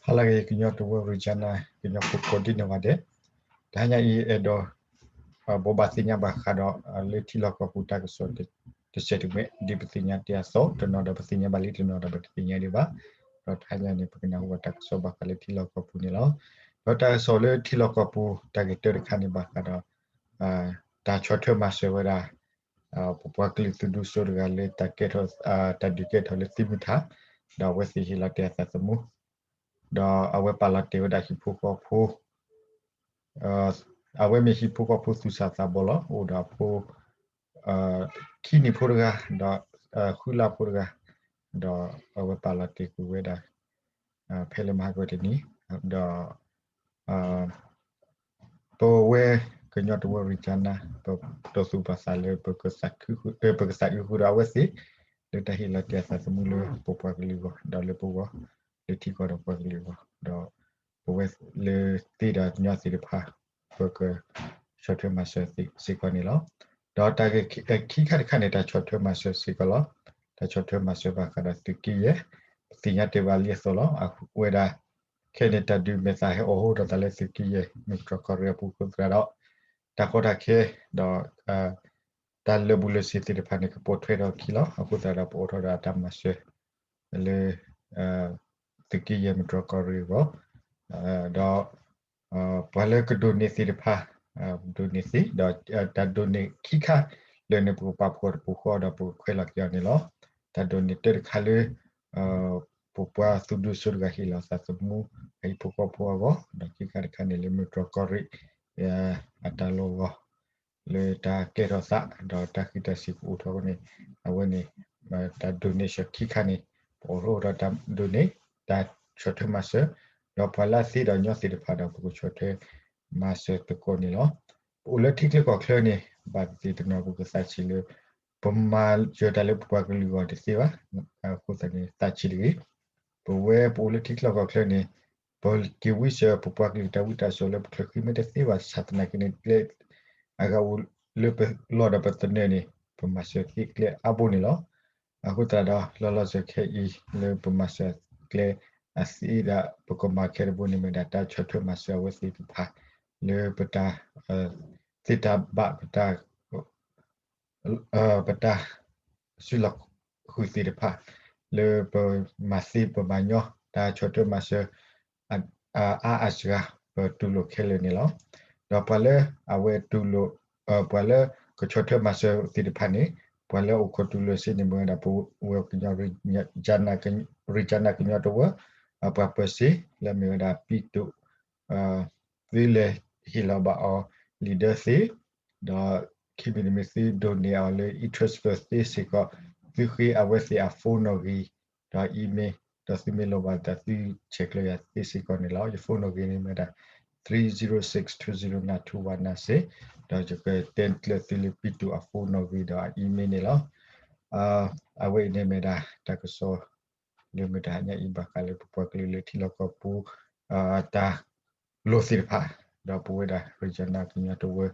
ဟါလၢအဂ့ၤ ကညီတဝၢ Regina ကညီဖိကိးဒံနီၢ်ဂၤဒဲး, တဟါညါအံၤအဲၣ်ဒိး ဘိးဘၣ်သ့ၣ်ညါဘၣ်ဃးဒီး လၢထံလီၢ်ကီၢ်ပူၤတၢ်ကစီၣ်တစဲးတမှဲး ဒ်ပသ့ၣ်ညါတ့ၢ်အသိး, တနီၤဒီးပသ့ၣ်ညါဘၣ်လံ တနီၤဒီးပတသ့ၣ်ညါဒံးဘၣ်. ဒီးတဟါညါန့ၣ် ပကနၢ်ဟူဘၣ်တၢ်ကစီၣ်ဘၣ်ဃးလၢထံလီၢ်ကီၢ်ပူၤန့ၣ်လီၤ. ဒီးတၢ်ကစီၣ်လၢထံလီၢ်ကီၢ်ပူၤ တၢ်ဂ့ၢ်တၢတခါန့ၣ်ဘၣ်ဃးဒီး တၢ်ဆီၣ်ထွဲမၤစၢၤဝဲဒၣ် ပပှၤကလုာ်သုးဒူစိတဂၤလၢ တၢ်ဒုးကဲထီၣ်လၢသံမုၢ်ထၣ်, ဒီးအဝဲသ့ၣ်ဟ့ၣ်လီၤတ့ၢ်အသးသမူ, ဒီးအဝဲပာ်လီၤတ့ၢ်ဝဲဒၣ်ဟံၣ်ဖိဃီဖိ, အဝဲမ့ၢ်ဟံၣ်ဖိဃီဖိသူၣ်စၢ်သးဘီၣ်လီၤ. အိၣ်ဒီးအဖိ ခံနံၣ်ဖိတဂၤ, ဒီးဃုလါဖိတဂၤ, ဒီးအဝဲပာ်လီၤတ့ၢ်ကွံာ်ဝဲဒၣ် ဖဲလၢမဟါကတနံၤ, ဒီး ပဝဲကညီတဝၢ Regina ပတိၢ်သူၣ်ပာ်သးလၢ ပကသးအုးဃုာ်ဒီးအဝဲသ့ၣ် လၢတၢ်ဟ့ၣ်လီၤတ့ၢ်အသးသမူလၢပပှၤကလုာ်အဂီၢ် ဒီးလၢပဂီၢ်, လၢထံကီၢ်ဒီးပှၤကလုာ်အဂီၢ်, ဒီးပဝဲလၢသ့ဒီးညီသ့ၣ်တဖၣ် ပကဆီၣ်ထွဲမၤစၢၤစ့ၢ်ကီးန့ၣ်လီၤ. ဒီးတၢ်ဂ့ၢ်ခံခါတခါန့ၣ် တၢ်ဆီၣ်ထွဲမၤစၢၤစ့ၢ်ကီးလီၤ. တၢ်ဆီၣ်ထွဲမၤစၢၤဘၣ်ဃးဒီးသုးက့ယဲၢ်, ပသ့ၣ်ညါတ့ၢ်ဘၣ်လံအသိးလီၤ. အဝဲဒၣ် ခဲအံၤန့ၣ် တၢ်ဒုးမဲာ်သၣ်ဟဲအိၣ်ဟိထီၣ်သးလၢသုးက့ယဲၢ် မုၢ်တြီၢ်ကီၢ်ရ့ၣ်အပူၤအဃိသတးဒီး တၢ်ကီတၢ်ခဲ ဒီး တၢ်လၢာ်ဘူၣ်လၢာ်စ့ၤသ့ၣ်တဖၣ်န့ၣ် ကပိာ်ထွဲထီၣ်အခံလီၤ. အဃိသတးဒီး ပအိးထီၣ်ဒီးတၢ်မၤစၢၤ လၢ သုးက့ယဲၢ်မုၢ်တြီၢ်ကီၢ်ရ့ၣ်အဂီၢ်, ဒီး ပှၤလၢကဒိးန့ၢ်သ့ၣ်တဖၣ် ဒိးန့ၢ်သ့, ဒီးတၢ်ဒိးန့ၢ်ခံခါလၢာ်န့ၣ် ပကပာ်ဖှိၣ်တပူၤဃီ ဒီးပကခွဲးလီၤက့ၤအီၤန့ၣ်လီၤ. တၢ်ဒိးန့ၢ်တၢတခါလၢ ပပှၤသုးဒူစိတဂၤဟ့ၣ်လီၤသးသမူ အဟံၣ်ဖိဃီဖိအဂီၢ်, ဒီးခံခါတခါန့ၣ်လၢမုၢ်တြီၢ်ကီၢ်ရ့ၣ် အတၢ်လီၢ်ဂီၢ် လၢတၢ်ကဲထီၣ်သး ဒီးတၢ်ဃံးတၢ်စ့ၤကအိၣ်ထီၣ်အဃိန့ၣ် အဝဲန့ၣ် တၢ်ဒိးန့ၢ်ဆၢခံခါန့ၣ် ပအိးထီၣ်ဒီးတၢ်ဒိးန့ၢ် တၢ်ဆီၣ်ထွဲမၤစၢၤ, ဒီးပှၤလၢအသ့ဒီးညီသ့ၣ်တဖၣ်ဒီး ပကဆီၣ်ထွဲမၤစၢၤသကိးန့ၣ်လီၤ. ပအိၣ်လၢထံချၢကီၢ်ချၢန့ၣ် ဘၣ်သ့ၣ်သ့ၣ်တနီၤ ပကသးဆံးလၢ ပမၤစၢၤတၢ်လၢပပှၤကလုာ်အဂီၢ်တသ့ဘၣ်. အဃိသတးန့ၣ် သးဆံးတဂ့ၤ. ပဝဲပအိၣ်လၢထံချၢကီၢ်ချၢန့ၣ် ပက့ၤဝံစၢၤပပှၤကလုာ်တၢ်ဝံတၢ်စိာ်လၢပချၢဃံမ့ၢ်တသ့ဘၣ်ဆၣ်သနာ်က့န့ၣ် ကျဲအဂၤအိၣ်လၢပလီၢ်ဒီးပသနၢၣ်န့ၣ် ပမၤစၢၤသ့ကျဲအါဘိန့ၣ်လီၤ. အဃိသတးဒီး လီၤလီၤဆဲးခဲအံၤ လၢပမၤစၢၤကျဲအသ့ဒီး ပကမၤခဲတဘိန့ၣ်မ့ၢ်ဒၣ် တၢ်ဆီၣ်ထွဲမၤစၢၤအဝဲသ့ၣ်တဖၣ် လၢပတၢ်သ့တၢ်ဘၣ် ပတၢ် ပတၢ်စုလီၢ်ဃုာ်သ့ၣ်တဖၣ် လၢပမၤသ့ပမၤညီ တၢ်ဆီၣ်ထွဲမၤစၢၤ အါအါစှၤ ပတူၢ်လိာ်ခဲလၢာ်န့ၣ်လီၤ. ဒီးပှၤလၢအဝဲတူၢ်လိာ် ပှၤလၢကဆီၣ်ထွဲမၤစၢၤသ့ၣ်တဖၣ်န့ၣ် ပှၤလၢအိၣ်ခိးတူၢ်လိာ်စ့ၢ်န့ၣ်မ့ၢ်ဝဲဒၣ် ပဝဲကညီ Regina ကညီတဝၢ ပှၤပၢၤစ့ လၢအမ့ၢ်ဝဲဒၣ် ပံတူး သုလဲၤဟ့ၣ်လီၤဘၣ်အီၤ leader သ့, ဒီးခံမံၤတမံၤသုဒိးန့ၢ်အီၤလၢ e-transfer သ့စ့ၢ်ကီး သုဃ့အဝဲသ့ၣ်အ phone နီၣ်ဂံၢ် ဒီး email ဒီးသုမ့ၢ်လိၣ်ဘၣ်တၢ်သုဆဲးကျိးယၤသ့စ့ၢ်ကီးန့ၣ်လီၤ. ယ phone နီၣ်ဂံၢ်န့ၣ်မ့ၢ်ဒၣ် three zero six two zero nine two one nine six ဒီးယကတဲကျၢၤသုလၢပံတူးအ phone နီၣ်ဂံၢ်ဒီးအ email န့ၣ်လီၤ. အဝဲအံၤန့ၣ်မ့ၢ်ဒၣ်တၢ်ကစီၣ် လၢမုၢ်တဟါညါအံၤ ဘၣ်ဃးလၢပပှၤကလုာ်လၢထံလီၢ်ကီၢ်ပူၤ တၢ်လိၣ်သ့ၣ်တဖၣ်, ဒီးပဝဲဒၣ် Regina ကညီတဝၢ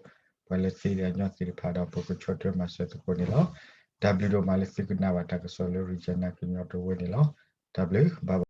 ပှၤလၢသ့ဒီးညီသ့ၣ်တဖၣ်ဒီး ပကဆီၣ်ထွဲမၤစၢၤသကိးန့ၣ်လီၤ. တၢ်ဘျုးဒိၣ်မးလၢသုကနၣ်ဘၣ်တၢ်ကစီၣ်လၢ Regina ကညီတဝၢန့ၣ်လီၤ. တၢ်ဘျုး bye bye.